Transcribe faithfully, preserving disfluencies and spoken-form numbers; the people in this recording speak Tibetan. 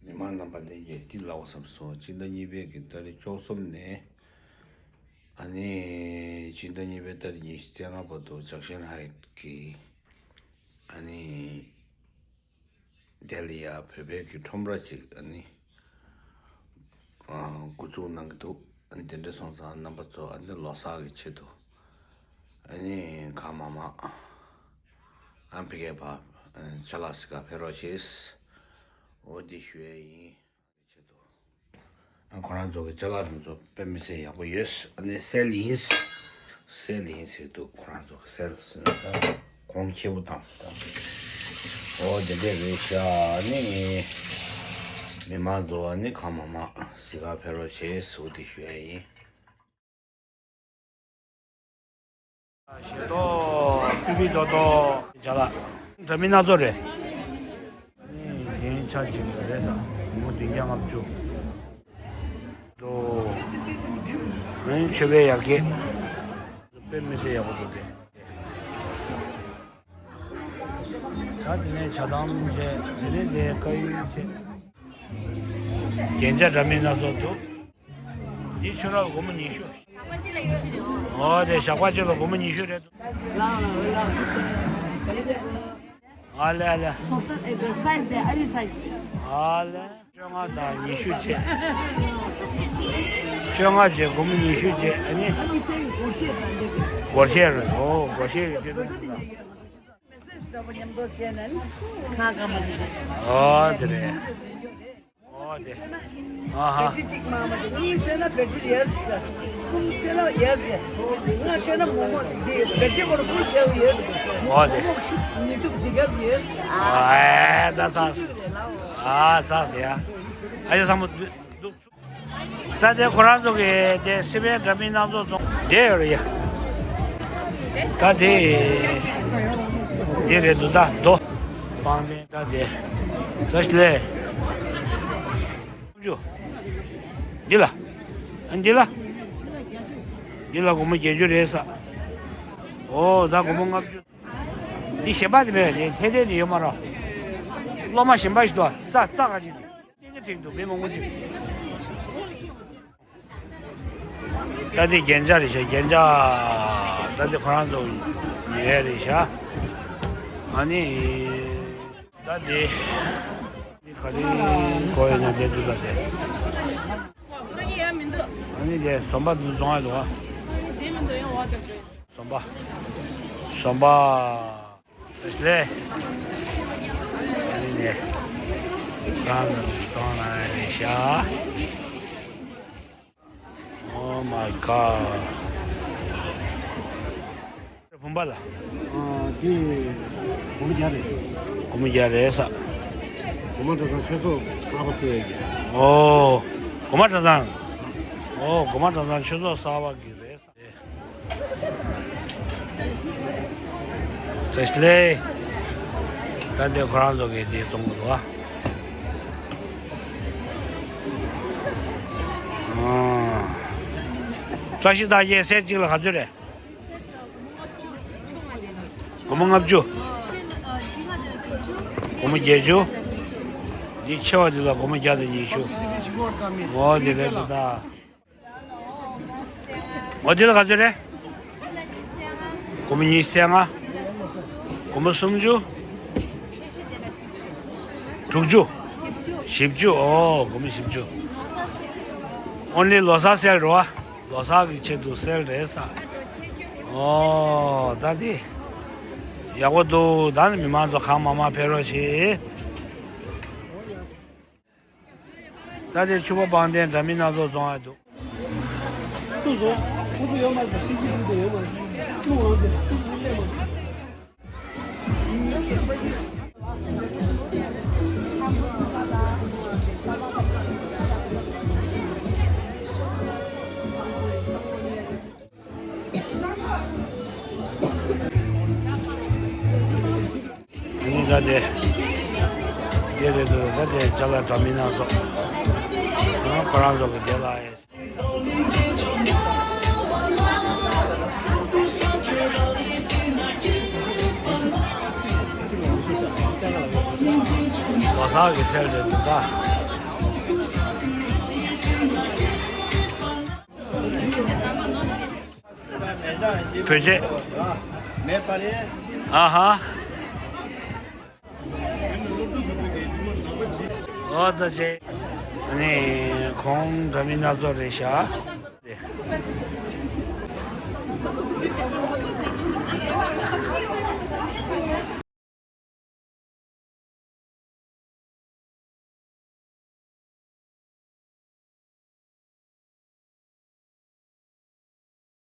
མི་མང་རྣམ་པ་ལྷན་རྒྱས་འདི་ལ་འོ་བསམ་སོང་། སྤྱི་ཟླ་གཉིས་པའི་གི་ཏ་རིག་བཅུ་གསུམ་ནས། ཨ་ནི་སྤྱི་ཟླ་གཉིས་པའི་ཏ་རིག་ཉི་ཤུ་རྩ་ལྔ་བར་དུ་ཇག་ཤན་ཧའེ་གི་ཨ་ནི་དེ་ལ་ཡ་བོད་པའི་གི་ཁྲོམ་ར་ཅིག་ཨ་ནི་འགོ་འཛུགས་གནང་གི་འདུག་ཨ་ནི་དེ་འདྲ་སོང་ཙང་རྣམ་པ་ཚོ་ཨ་ནི་ལོ་གསར་གི་ཆེད་དུ་ཨ་ནི་གང་མང་མང་ཨ་ཕ་གིར་ཕར་ཅ་ལག་ཟ་གར་ཕེབས་རོགས་བྱེད། འོ་འདི་ཞུ་ཡས་ཡིན། ཆེད་དུ། ཨ་ཁོ་རང་ཚོ་གི་ཅ་ལག་དེ་ཚོ་དཔེ་མི་སྲིད་ཡག་པོ་ཡོད། ཨ་ནི་སེལ་ཡིན། སེལ་ཡིན་ཟེར་འདུག་ཁོ་རང་ཚོ་གི་སེལ་ཟེར་ན་ད་གོང་ཁེ་པོ་བཏང་སོང་། འོ་དེ་འདྲས་རེད་ཤག་ཨ་ནི་མི་མང་ཚོ་ཨ་ནི་གང་མང་མང་ཟ་གར་ཕེབས་རོགས་བྱེད་ཟེར་འོ་དེ་ཞུ་ཡས་ཡིན། ཞེ་ཏོག་པི་པི་ཏོག་ཏོག་ཅ་ལག་འདྲ་མིན་སྣ་ཚོགས་རེད། ཨ་ནི་རྒྱན་ཆ་ཅིག་རེད་ས། སྒོར་མོ་བདུན་བརྒྱ་ལྔ་བཅུ། ཏོ། ཨ་ནི་མཆོད་པའི་ཡར་རྒྱས། དཔེ་མི་སྲིད་ཡག་པོ་འདུག་སྟེ། ད་དེ་ནས་ཇ་དམ་བྱས། དེ་ནས་དེ་དཀར་ཡོལ་བྱས། རྒྱན་ཆ་འདྲ་མིན་སྣ་ཚོགས་འདུག་འདི་ཆུ་རགས་སྒོར་མོ་ཉི་ཤུ། འོ་དེ་ཞག་པ་གཅིག་ལ་སྒོར་མོ་ཉི་ཤུ་རེད་འདུག་ཨ་ལེ་ཨ་ལེ། སོག་ཏ་ཨེ་དེ་སའིཛ་དེ་ཨ་རི་སའིཛ་དེ། ཨ་ལེ། བཅོ་ལྔ་དང་ཉི་ཤུ་བྱས། བཅོ་ལྔ་བྱས་སྒོར་མོ་ཉི་ཤུ་བྱས་ཨ་ནི། ཨ་ནི་སའིཛ་སྒོར་གཞས་དང་འདྲ་གི། སྒོར་གཞས་རེད། འོ་སྒོར་གཞས་རེད་དེ། མེ་སེཇ་འདྲ་པོ་མཉམ་དུ་བྱས་ནས་ཁ་གང་མ་འདི་རེད། ཨོ་དེ་རེད། ཨོ་དེ། ཨ་ཧ། བེ་ཊི་རི་གཅིག་མ་མ་དེ་གཉིས་བྱས་ན་བེ་ཊི་རི་ཡས་ཞིག་གསུམ་བྱས་ན་ཡས་ཞིག་ལྔ་བྱས་ན་མོག་མོག་འདི་བེ་ཊི་རི་གོར་ཕུལ་བྱས་ཡས་ཞིག་ཨོ་དེ། མོག་མོག་ཤུགས་མི་འདུག་འདི་གས་ཡས་ཞིག་ཨ་ད་ཚ། ཨ་ཚ་ཟེར་ཡ། ཨ་ཡ་ཚ་མོ་འདུག་ད་དེ་ཁོ་རང་ཚོ་གི་དེ་སི་པན་འདྲ་མིན་སྣ་ཚོགས་ཚོ་བསྡད་ཡོད་རེད་ཡ། ད་དེ་འདི་རེད་འདུག་ད་རྡོ་པང་གདན་ད་དེ་ད་ཤི་ལེ་ཅུ་འདི་ལ་ཨ་འདི་ལ་འདི་ལ་སྒོར་མོ་བརྒྱད་ཅུ་རེད་ས། འོ་ད་སྒོར་མོ་ལྔ་བཅུ། འདི་གཞན་པ་དེ་མེད་རེད། ཚད་ལྡན་དེ་ཡོད་མ་རེད། སློབ་མ་གཞན་པ་ཞིག་འདུག་རྩ་རྩ་ག་ཅིག་འདུག་གཏན་འཁེལ་བྲིས་འདུག་མི་མང་པོ་ཅིག་ད་འདི་རྒྱན་ཆ་རེད་ཤག་རྒྱན་ཆ་ད་འདི་ཁོ་རང་ཚོ་ཡོད་རེད་ཤག་ཨ་ནི་ད་འདི་འདི་ག་རེ་གོ་ཡོད་ན་འདི་འདུག་ད་དེ་ཨ་ནི་དེ་ཟོམ་པ་འདི་བཙོང་ཡ་འདུག་ཨ། ཟོམ་པ། ཟོམ་པ། ལེ། ཨ་ནི་ནས། རང་ལ་གཏོང་ན་རེ་ཤ། Oh my god. བུམ་པ་ལ། ཨ་འདི་སྒོར་མོ་བརྒྱ་རེད། སྒོར་མོ་བརྒྱ་རེད་ས། སྒོ་མང་གྲྭ་ཚང་ཆོས་ཚོགས་གསར་པ་བཙུགས་ཡོད་ཀྱི། ཨོ། སྒོ་མང་གྲྭ་ཚང་། ཨོ་སྒོ་མང་གྲྭ་ཚང་ཆོས་ཚོགས་གསར་པ་གི་རེད་ས། བཀྲ་ཤིས་བདེ་ལེགས། ད་འདི་ཁོ་རང་ཚོ་གི་འདི་གཏོང་གི་འདུག་ཨ། ཨ། བཀྲ་ཤིས་རྟགས་བརྒྱད་སེཊ་གཅིག་ལ་ག་ཚོད་རེད། སྒོར་མོ་ལྔ་བཅུ། སྒོར་མོ་བརྒྱད་ཅུ། འདི་ཆེ་བ་འདི་ལ་སྒོར་མོ་བརྒྱ་དང་ཉི་ཤུ། འོ་འདི་རེད་འདུག་ད། འོ་དེ་ལ་ག་ཚོད་རེད། སྒོར་མོ་ཉི་ཤུ་རྩ་ལྔ། སྒོར་མོ་སུམ་ཅུ། དྲུག་ཅུ། བཞི་བཅུ། ཨོ་སྒོར་མོ་བཞི་བཅུ། ཨོན་ལི་ལོ་གསར་སེལ་རོ། ལོ་གསར་གི་ཆེད་དུ་སེལ་རེད་ས། ཨོ་ད་དེ་ཡག་པོ་འདུག་ད་ནི་མི་མང་ཚོ་གང་མང་མང་ཕེབས་རོགས་བྱེད། ད་དེ་ཕྱུ་པ་པང་གདན་འདྲ་མིན་སྣ་ཚོགས་བཙོང་ཡ་འདུག་ཨ་ནི་ད་དེ། དེ་རེད་འདུག་ད་དེ་ཅ་ལག་འདྲ་མིན་སྣ་ཚོགས། ཨ་ཁོ་རང་ཚོ་གི་དེ་ལ་ཨེ། ལོ་གསར་གི་སེལ་རེད་འདུག་ད། བོད་ཆས། ཨ་ཧ། ཨོ་ད་ཆེ། ཨ་ནི་ཁོང་འདྲ་མིན་སྣ་ཚོགས་རེད་ཤག